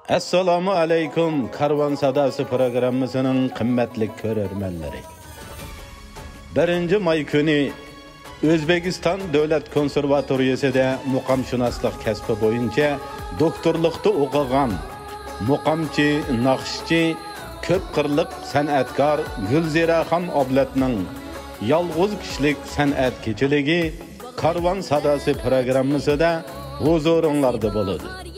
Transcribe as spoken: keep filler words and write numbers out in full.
ئەسسالامۇ ئەلەيكۇم، كارۋان ساداسى پروگراممىسىنىڭ قىممەتلىك كۆرەرمەنلىرى. بىرىنچى ماي كۈنى ئۆزبېكىستان دۆلەت كونسېرۋاتورىيەسىدە مۇقامشۇناسلىق كەسپى بويىچە دوكتورلۇقتا ئوقۇغان مۇقامچى، ناخشىچى، كۆپ قىرلىق سەنئەتكار گۈلزىرەخان ئابلەتنىڭ يالغۇز كىشىلىك سەنئەت كېچىلىكى كارۋان ساداسى پروگراممىسىدا ھۇزۇرۇڭلاردا بولىدۇ.